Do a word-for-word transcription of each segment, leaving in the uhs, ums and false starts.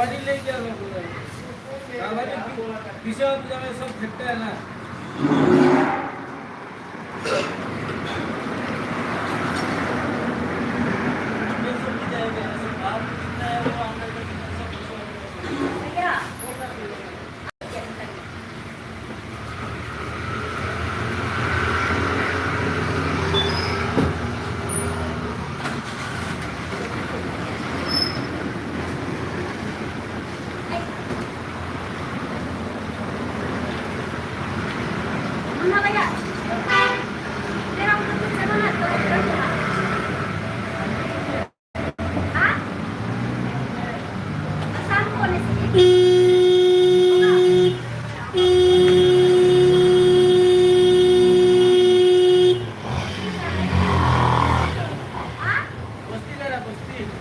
गाड़ी ले गया मैं पूरा। हमारे पी-, पीछे वाला पूरा सब फेंकता है ना। ये सब भी जाएगा, ऐसे बाहर कितना है वो अंदर का कितना सब कुछ है। भैया, वो कर दो।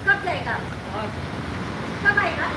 कब जाएगा? कब आएगा?